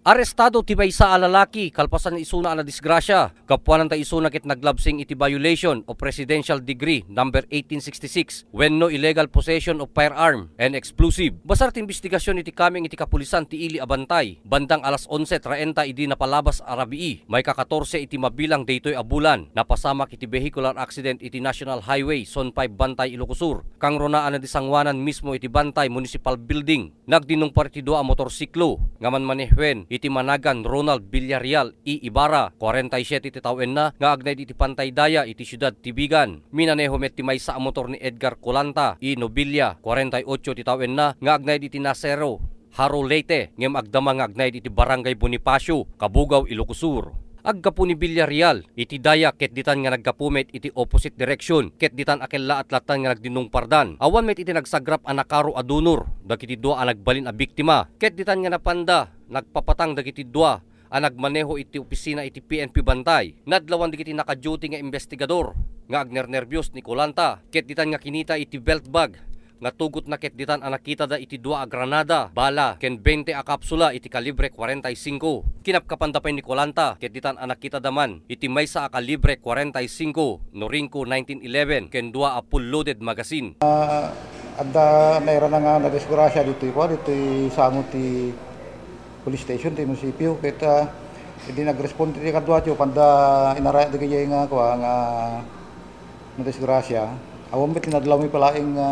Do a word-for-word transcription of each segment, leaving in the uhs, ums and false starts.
Arestado ti maysa a lalaki kalpasan isuna a nadisgrasya. Gapuanan ta isuna ket naglabsing iti violation of Presidential Decree number eighteen sixty-six wenno illegal possession of firearm and explosive. Basar ti imbestigasyon iti kameng iti kapulisan ti ili a bantay, bandang alas onse treinta idi napalabas a rabii, maika-katorse iti mabilang daytoy a bulan, napasamak iti vehicular accident iti National Highway, Zone five, Bantay, Ilocos Sur. Kangruna a nadisanguanan mismo iti Bantay Municipal Building. Nagdinungpar iti dua a motorsiklo nga manmanehuen iti managan Ronald Villarreal E. Ibarra, kuarenta y siete ti tawenna, nga agnaed iti Pantay Daya iti siudad ti Vigan. Minaneho met ti maysa a motor ni Edgar Colanta E. Nobilia, kuarenta y ocho ti tawenna, nga agnaed iti Nasero, Jaro, Leyte, ngem agdama nga agnaed iti Barangay Bonifacio, Cabugao, Ilocos Sur. Aggapu ni Villarreal iti daya ket ditan nga naggapu met iti opposite direction, ket ditan a kellaat lattan nga nagdinungpardan. Awan met iti nagsagrap a nakaro a dunor dagiti dua a nagbalin a biktima, ket ditan nga napanda nagpapatang dagiti dua a nagmaneho iti opisina iti P N P Bantay. Nadlawan dagiti naka-duty nga imbestigador nga agnernerbios ni Colanta, ket ditan nga kinita iti belt bag nga tugotna ket ditan a nakitada iti dua a granada, bala, ken bente a kapsula iti kalibre kuarenta y singko. Kinapkapanda pay ni Colanta ket ditan a nakitada man iti maysa a kalibre kuarenta y singko Norinco nineteen eleven ken dua a full-loaded magazine. Ah, adda nairana nga nadisgrasya ditoy kua, ditoy sango ti police station ti munisipyo. Ket, ah, idi nag-respond ti kadua, ti panda inaraya dagiti nga kua nga nadisgrasya. Awan met ti nadlawmi pay laeng nga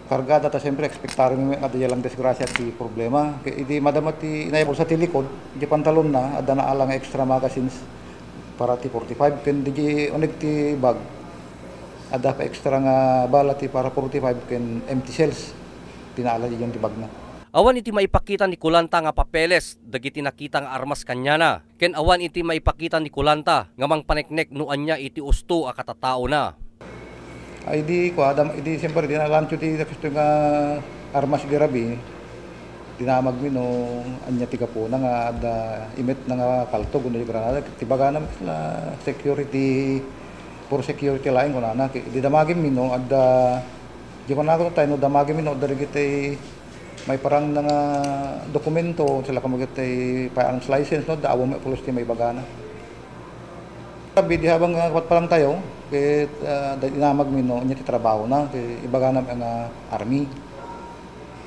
kargada, ta siyempre, ekspektarmi nga adda lang disgrasya ti problema. Ket idi madama ti inayabulsa ti likod, di pantalonna, adda naala nga extra magazines para ti forty-five. Ken di uneg ti bag, adda pa extra nga bala ti para forty-five ken empty shells ti naala diay ti bagna. Awan iti maipakita ni Colanta nga papeles dagiti nakita nga armas kaniana. Ken awan iti maipakita ni Colanta nga mangpaneknek no ania iti usto a katataona. Ay, di, kua, dam-, idi, siyempre, di nalantio ti kasto nga armas di rabii. Dinamagmi no ania ti gapuna nga adda imet na nga palto, wenno granada. Ti bagana, la security, for security laeng, kunana. Ki-, idi damagimmi no adda, di ko na tayo, no damagimmi no adda dagiti maiparang na nga dokumento, sila kamaget ti firearms license, no, da awan may pulos ti maibagana. Sabi, di habang, ah, patpalang tayo, ket, ah, da-, dinamagmi no ania ti trabahona, ti ibagana nga army.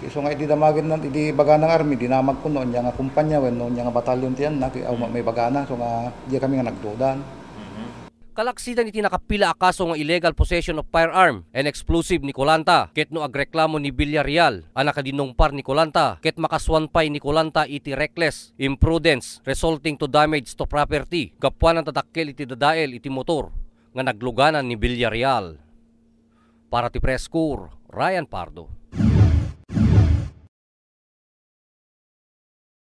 Isu nga idi damagen na, idi bagana nga army, dinamagko no ania nga kumpanya wenno ania nga batalyon ti anna, ket awan maibagana, isu nga di kami nga nagdudan. Kalaksidan iti nakapila a kaso nga illegal possession of firearm and explosive ni Colanta, ket no agreklamo ni Villarreal a nakadinungpar ni Colanta, ket makasuan pay ni Colanta iti reckless imprudence resulting to damage to property gapuanan ta dakkel iti dadael iti motor nga nagluganan ni Villarreal. Para ti Press Corps, Ryan Pardo.